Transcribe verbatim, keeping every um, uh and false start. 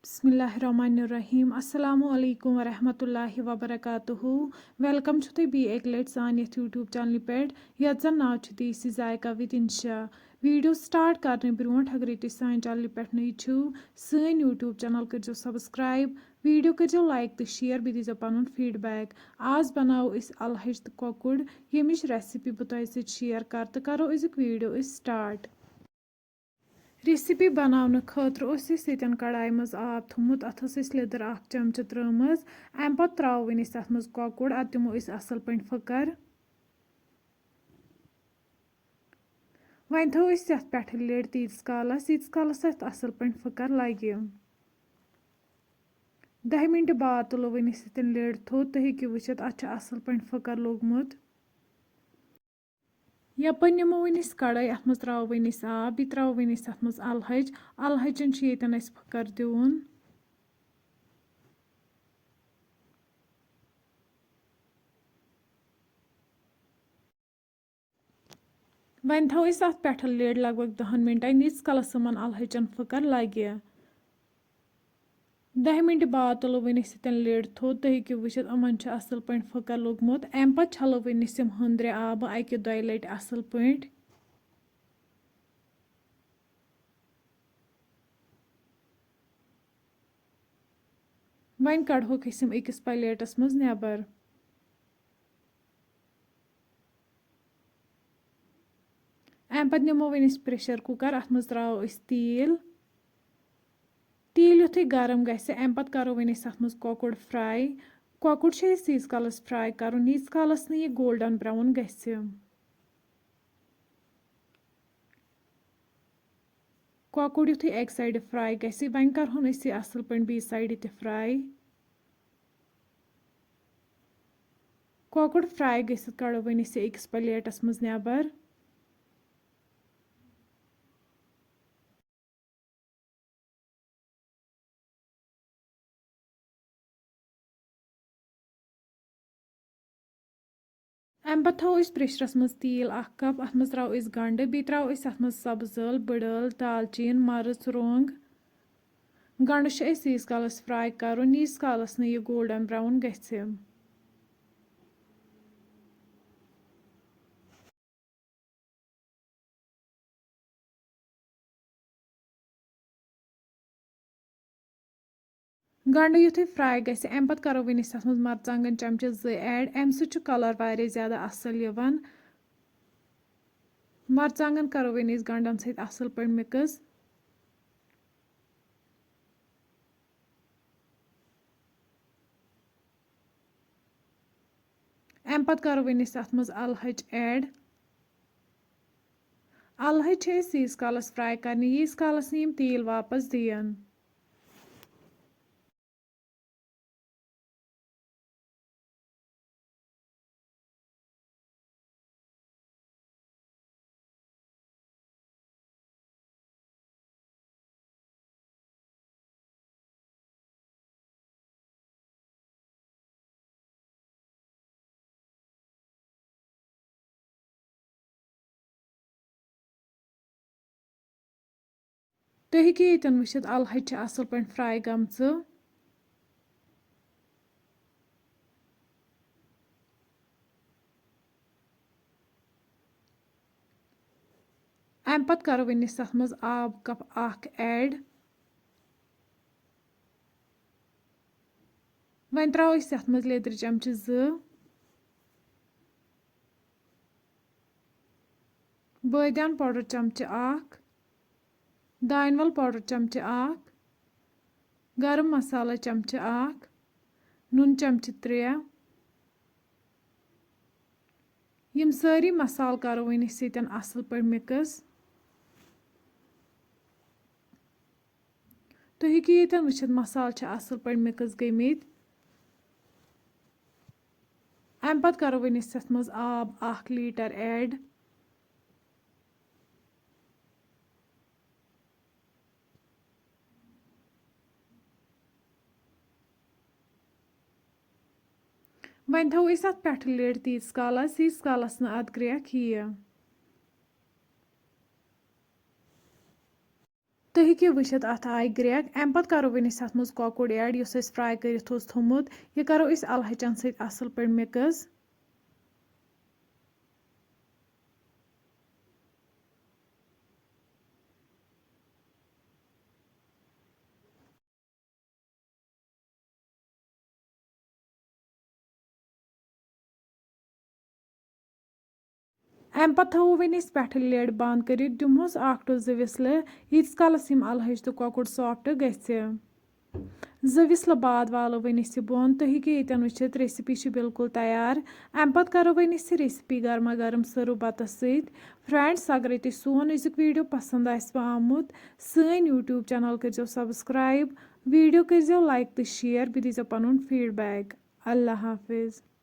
بسم اللہ الرحمن الرحیم۔ السلام علیکم ورحمۃ اللہ وبرکاتہ۔ ویلکم چھو تُہۍ بیٚیہِ اَکہِ لَٹہِ سانہِ یَتھ YouTube چینلہِ پٮ۪ٹھ، یَتھ زَن ناو چھُ دیسی ذائقہ with انشا۔ ویڈیو سٹارٹ کرنہٕ برونٛٹھ، اگرے تُہۍ سانہِ چینلہِ پٮ۪ٹھ نٔے چھِو، سٲنۍ YouTube چینل کٔرزیٚو subscribe، ویڈیو کٔرزیٚو like تہٕ share، بیٚیہِ دیٖزیٚو پنُن feedback۔ آز بناوو أسۍ الہٕ ہَچہِ تہٕ کۄکُر، ییٚمِچ recipe بہٕ تۄہہِ سۭتۍ share کرٕ، تہٕ کرو أزیُک ویڈیو أسۍ start۔ Recipe بناونہٕ خٲطرٕ اوس اَسہِ ییٚتٮ۪ن کڑایہِ منٛز آب تھوٚمُت، اَتھ ٲس اَسہِ لیٚدٕر اکھ چمچہٕ ترٲومٕژ۔ اَمہِ پتہٕ ترٛاوو وۄنۍ أسۍ اَتھ منٛز کۄکُر، اَتھ دِمو أسۍ اَصٕل پٲٹھۍ پھٕکر۔ وۄنۍ تھاوو أسۍ یَتھ پٮ۪ٹھٕ lid تیٖتِس کالس، ییٖتِس کالس اَتھ اَصٕل پٲٹھۍ پھٕکر لگہِ۔ دَہہِ مِنٹہِ بعد تُلو وۄنۍ أسۍ ییٚتٮ۪ن lid تھوٚد، تُہۍ ہیٚکِو وٕچھِتھ اَتھ چھُ اَصٕل پٲٹھۍ پھٕکر لوٚگمُت۔ یَپٲرۍ نِمو وۄنۍ أسۍ کڑٲے، اَتھ منٛز ترٛاوو وۄنۍ أسۍ آب، بیٚیہِ ترٛاوو وۄنۍ أسۍ اَتھ منٛز اَلہٕ ہَچہِ۔ اَلہٕ ہَچَن چھُ ییٚتٮ۪ن اَسہِ پھٕکر دیُن۔ وۄنۍ تھاوو أسۍ اَتھ پٮ۪ٹھ lid لگ بگ دَہَن مِنٹَن، ییٖتِس کالَس یِمَن اَلہٕ ہَچَن پھٕکر لَگہِ۔ دَہہِ مِنٹہِ بعد تُلو وۄنۍ أسۍ ییٚتٮ۪ن lid تھوٚد، تُہۍ ہیٚکِو وٕچھِتھ یِمَن چھُ اَصٕل پٲٹھۍ پھٕکر لوٚگمُت۔ اَمہِ پَتہٕ چھَلو وۄنۍ أسۍ یِم ہُنٛدرِ آبہٕ اَکہِ دۄیہِ لَٹہِ اَصٕل پٲٹھۍ۔ وۄنۍ کڑہوکھ أسۍ یِم أکِس پلیٹس منٛز نٮ۪بر۔ اَمہِ پتہٕ نِمو وۄنۍ أسۍ pressure cooker، اَتھ منٛز ترٛاوو أسۍ تیٖل۔ تیٖل یُتھُے گرم گژھِ، اَمہِ پتہٕ کرو وۄنۍ أسۍ اَتھ منٛز کۄکُر fry۔ کۄکُر چھُ اَسہِ ییٖتِس کالس fry کرُن، ییٖتِس کالس نہٕ یہِ golden brown گژھِ۔ کۄکُر یُتھُے اَکہِ سایڈٕ fry گژھِ، وۄنۍ کَرہون أسۍ یہِ اَصٕل پٲٹھۍ بیٚیہِ سایڈٕ تہِ fry۔ کۄکُر fry گٔژھِتھ کَڑو وۄنۍ أسۍ یہِ أکِس پلیٹَس منٛز نٮ۪بر۔ اَمہِ پَتہٕ تھاوو أسۍ پریشرَس منٛز تیٖل اَکھ cup، اَتھ منٛز ترٛاوو أسۍ گَنٛڈٕ، بیٚیہِ ترٛاوو أسۍ اَتھ منٛز سَبٕز ٲلہٕ، بٔڑ ٲلہٕ، دالچیٖن، مَرٕژ، رۄنٛگ۔ گَنٛڈٕ چھُ اَسہِ ییٖتِس کالَس fry کَرُن، ییٖتِس کالَس نہٕ یہِ golden brown گژھِ۔ گنڈٕ یُتھُے fry گژھِ، اَمہِ پتہٕ کرو وۄنۍ أسۍ اَتھ منٛز مرژٕوانٛگن چمچہٕ زٕ add۔ اَمہِ سۭتۍ چھُ colour واریاہ زیادٕ اَصٕل یِوان۔ مرژٕوانٛگن کرو وۄنۍ أسۍ گنڈن سۭتۍ اَصٕل پٲٹھۍ mix۔ اَمہِ پتہٕ کرو وۄنۍ أسۍ اَتھ منٛز اَلہٕ ہَچہِ add۔ اَلہٕ ہَچہِ چھِ أسۍ ییٖتِس کالَس fry کرنہِ، ییٖتِس کالَس نہٕ یِم تیٖل واپَس دِیَن۔ تُہۍ ہیٚکِو ییٚتٮ۪ن وٕچھِتھ، اَلہٕ ہَچہِ چھِ اَصٕل پٲٹھۍ fry گٔمژٕ۔ اَمہِ پَتہٕ کَرو وۄنۍ أسۍ اَتھ منٛز آب cup اَکھ add۔ وۄنۍ ترٛاوو أسۍ یَتھ منٛز لیٚدرِ چمچہٕ زٕ، بٲدیان powder چمچہٕ اَکھ، دانہِ وَل powder چمچہٕ اَکھ، گرم مسالہ چمچہٕ اَکھ، نُن چمچہٕ ترٛےٚ۔ یِم سٲری مسالہٕ کَرو وۄنۍ أسۍ ییٚتٮ۪ن اَصٕل پٲٹھۍ mix۔ تُہۍ ہیٚکِو ییٚتٮ۪ن وٕچھِتھ، مسالہٕ چھِ اَصٕل پٲٹھۍ mix گٔمٕتۍ۔ اَمہِ پَتہٕ کَرو وۄنۍ أسۍ یَتھ منٛز آب اَکھ litre add۔ وۄنۍ تھاوو أسۍ اَتھ پٮ۪ٹھٕ lid تیٖتِس کالَس، ییٖتِس کالَس نہٕ اَتھ گرٛٮ۪کھ یِیہِ۔ تُہۍ ہیٚکِو وٕچھِتھ، اَتھ آیہِ گرٛٮ۪کھ۔ اَمہِ پَتہٕ کَرو وۄنۍ أسۍ اَتھ منٛز کۄکُر add، یُس اَسہِ fry کٔرِتھ اوس تھوٚمُت۔ یہِ کَرو أسۍ اَلہٕ ہَچَن سۭتۍ اَصٕل پٲٹھۍ mix۔ اَمہِ پَتہٕ تھاوو وۄنۍ أسۍ پٮ۪ٹھٕ lid بنٛد کٔرِتھ، دِمہوس اَکھ to زٕ whistle، ییٖتِس کالَس یِم اَلہٕ ہَچہِ تہٕ کۄکُر soft گژھِ۔ زٕ whistle بعد والو وۄنۍ أسۍ یہِ بۄن۔ تُہۍ ہیٚکِو ییٚتٮ۪ن وٕچھِتھ، recipe چھِ بالکل تیار۔ اَمہِ پَتہٕ کَرو وۄنۍ أسۍ یہِ recipe گرما گرم serve بَتَس سۭتۍ۔ Friends، اگرے تۄہہِ سون أزیُک video پسنٛد آسِوٕ آمُت، سٲنۍ YouTube channel کٔرۍزیو subscribe، video کٔرۍزیو like تہٕ share، بیٚیہِ دیٖزیو پَنُن feedback۔ اللہ حافظ۔